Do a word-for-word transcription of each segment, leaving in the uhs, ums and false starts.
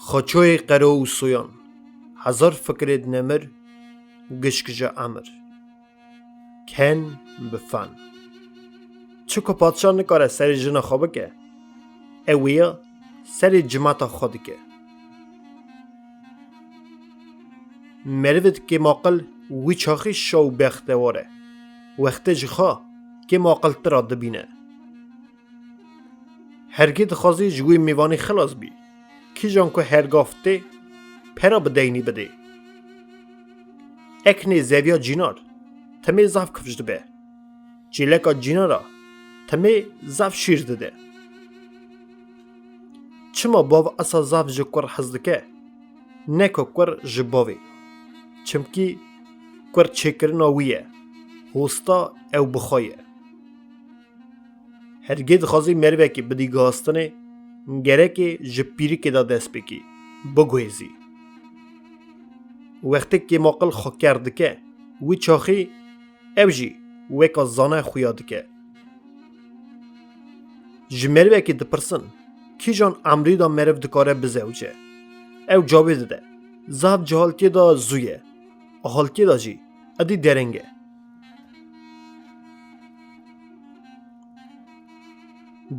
Xaçoyê qero û soyan, hezar fikirêd nemir, gişk ji emir. Ken bi fen. Çi ku padşah nikare serê jina xwe bike, ew wêya serê cimeta xwe dike. Merivêd kêmaqil wî çaxî şa û bextewar e. Wextê ji xwe kêmaqiltira dibîne. Hergê dixwazî ji wî mêvanî xilas bî. Kîjan ku hergav tê, pera bi deynî bidê. Eknê zeviya cînar, timê zaf kifş dibe. Çêleka cînara, timê zaf şîr dide. Çima bav esa zaf ji kur hez dike? Ne ku kur ji bavê. Çimkî kur çêkirina wî ye. Hosta ew bi xwe ye. Hergê dixwazî merivekî bidî guhastinê, gerekê ji pîrikê de dest pêkî, biguhêzî. Wextê kêmaqil xwe ker dike, wî çaxî ew jî weka zane xuya dike. Ji merivekî dipirsin, kîjan emrî de meriv dikare bizewce? Ew cawê dide, zaf cihaltiyê de zû ye, ahaltiyê de jî edî dereng e.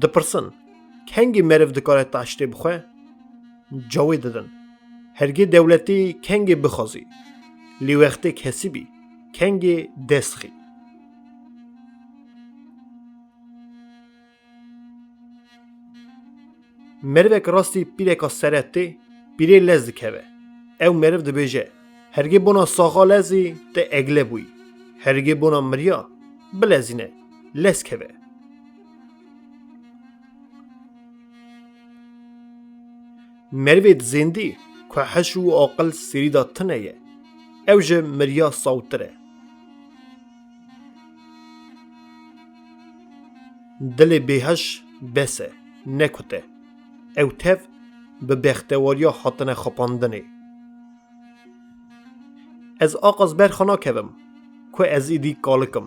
Dipirsin, kengî meriv dikare taştê bixwe? Cawê didin, hergê dewletî kengê bixwazî, lê wextê kesî bî, kengê dest xî. Merivek rastî pîreka sere tê, pîrê lez dikeve. Ew meriv dibêje, hergê bona saxa lezî te egle bûyî. Hergê bona miriya bilezîne, lez keve. Merivê dizêndî ku heş û aqil serî de tune ye, ew ji miriya sawtir e. Dilê bêheş bes e, ne ku te. Ew tev bi bextewariya hatine xapandinê. Ez aqas ber xwe nakevim, ku ez êdî kalik im.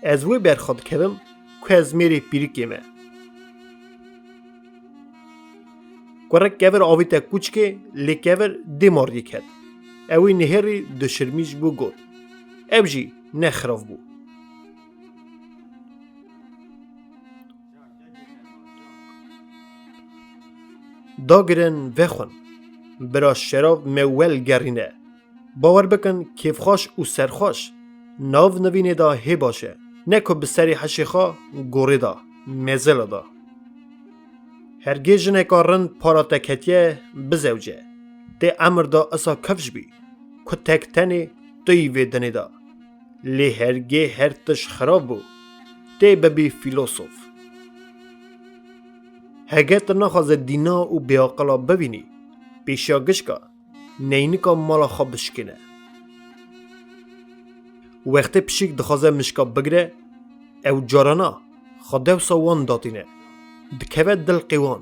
Ez wê ber xwe dikevim, ku ez mêrê pîrikê me. Kurek kevir avîte kûçikê, lê kevir dê mariyê ket. Ewî nihêrî dişirmîş bû got. Ew jî ne xirav bû. Dagirin vexwin. Bira şerav me wel gerîne. Bawer bikin kêfxweş û serxweş nav nivînê de hê baş e. Ne ku bi serê heşê xwe gorê de, mezela de. Hergê jineka rind para te ketiye bizewce. Tê emir de isa kifş bî, ku tek tenê tu yî vê dinê de. Lê hergê her tişt xirab bû, tê bibî fîlosof. Hege tu naxwaze dîna û bêaqila bivînî, pêşiya gişka, neynika mala xwe bişkêne. Wextê pişik dixwaze mişka bigire, ew carana xwe dewsa wan datîne. Dikeve dilqê wan,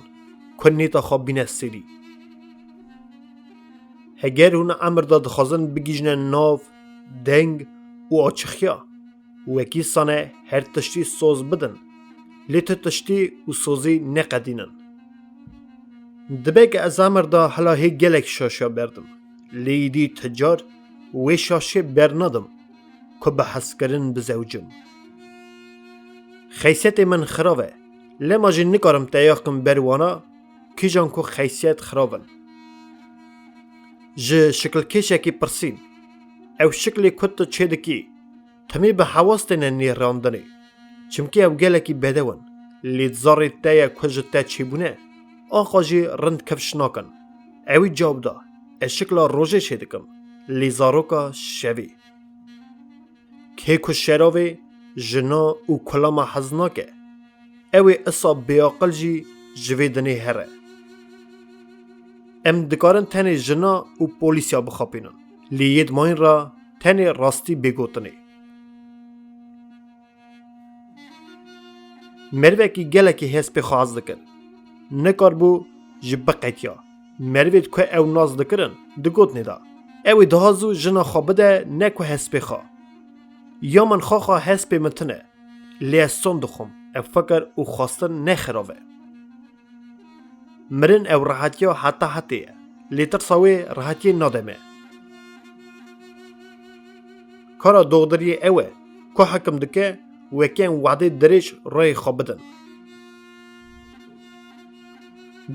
ku nêta xwe bîne sêrî. Heger hûn emir de dixwazin bigihîjine nav, deng û açixiya, wekî sane her tiştî soz bidin, lê tu tiştî û sozî neqedînin. Dibe ke ez emir de hela hê gelek şaşiya berdim, lê îdî ti car wê şaşiyê bernadim ku bi hezkirin bizewcim. Xeysiyetê min xirav e, lema jî nikarim teyax kim ber wana, kîjan ku xeysiyet xirav in. Ji şikilkêşekî pirsîn, ew şiklê ku tu çêdikî, timî bi hewas têne nêrandinê. Çimkî ew gelekî bedew in. Lê zarê te ye ku ji te çêbûne, axa jî rind kifş nakin. Ewî cewab da, ez şikla rojê çêdikim, lê zaroka şevê. Kê ku şeravê, jina û kulama hez nake, ew ê isa bêaqil jî ji vê dinê here. Em dikarin tenê jina û polîsiya bixapînin, lê yê dimayîn re tenê rastî bê gotinê. Merivekî gelekî hespê xwe hez dikir. Nikaribû ji biqetiya. Merivêd ku ew nas dikirin, digotinê de, ew ê daha zû jina xwe bide ne ku hespê xwe. Ya min xaxa hespê min tune, lê ez son dixwim, ev fikir û xwestin ne xirav e. Mirin ew rehetiya heta hetê ye. Lê tirsa wê rehetiyê nade me. Kara doxdiriyê ew e ku hekim dike wekî em wadê dirêj rayê xwe bidin.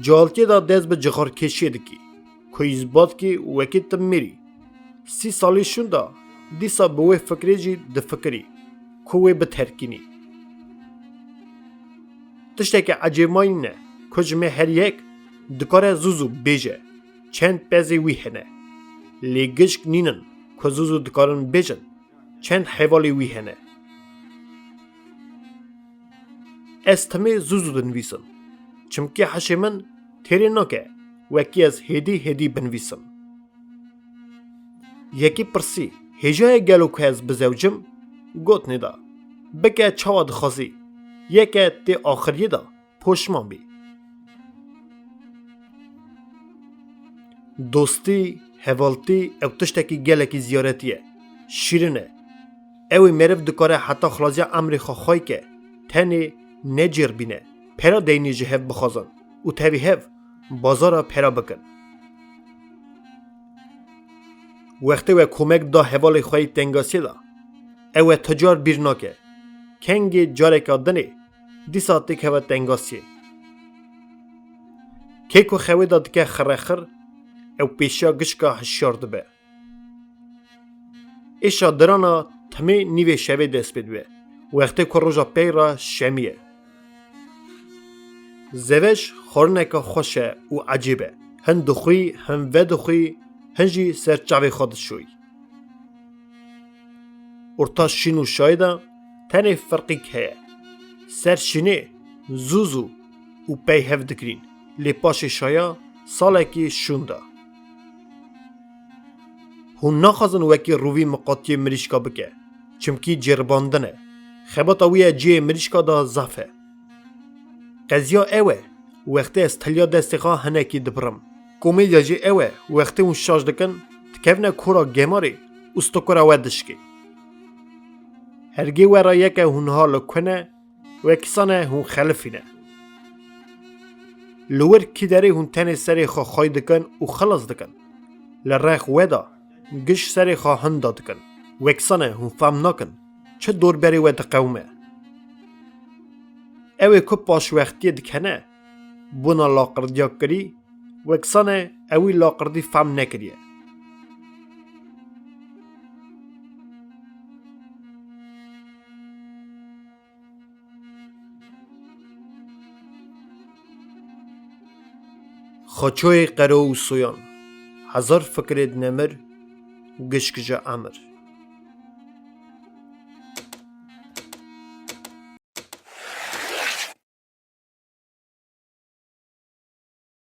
Cehaltiyê de dest bi cixarkêşiyê dikî, ku îsbat kî wekî tu mirî. Sî salî şûnda dîsa bi wê fikrê jî difikirî ku wê biterkînî. Tiştekî ecêbmayî nîne ku ji me her yek dikare zû zû bêje çend pezê wî hene. Lê gişk nînin ku zû zû dikarin bêjin çend hevalê wî hene. Ez timê zû zû dinivîsim. Çimkî hişê min têrê nake wekî ez hêdî hêdî binivîsim. Yekî pirsî, hêja ye gelo ku ez bizewcim? Got nêda. Bike çawa dixwazî. Yeke tê axiriyê de poşman bî. Dostî, hevaltî ew tiştekî gelekî ziyaretî ye. Şîrin e. Ew ê meriv dikare heta xilaziya emrê xwe xwey ke, tenê necêr bîne, pera deynê ji hev bixwazin û tevî hev bazara pera bikin. Wextê we komek da hevalê xwe yê tengasiyê de, ew e tu car bîr nake. Kengê careka dinê dîsa têkeve tengasiyê. Kê ku xewê de dike xirexir, ew pêşiya gişka hişyar dibe. Êşa dirana timê nîvê şevê dest pê dibe, wextê ku roja pey re şemî ye. Zevej xwarineke xweş e û ecêb e. Hin dixwî, hin vedixwî, hin jî ser çavê xwe dişoyî. Orta şîn û şayê de tenê ferqîk heye. Ser şînê zû zû û pey hev digrîn, lê paşê şaya salekî şûn da. Hûn naxwazin wekî rûvî miqatiyê mirîşka bike, çimkî cêribandin e. Xebata wî ya cihê mirîşka de zaf e. Qeziya ew e, wextê ez tiliya destê xwe hinekî dibirim. Komedya jî ew e, wextê hûn şaş dikin, dikevine kora gemarê û stokora we dişkê. Hergê we re yeke hûn ha li ku ne, wekî sane hûn xelifîne. Li wir kî derê hûn tenê serê xwe xwey dikin û xilas dikin. Li rex we de giş serê xwe hinda dikin. Wekî sane hûn fam nakin çi dorberê we diqewime. Ew ê ku paşwextiyê dikene, bona laqirdiya kirî, wekî sane ewî laqirdî fam nekiriye. Xaçoyê qero û soyan, hezar fikrê dinemir, gişk ji emir.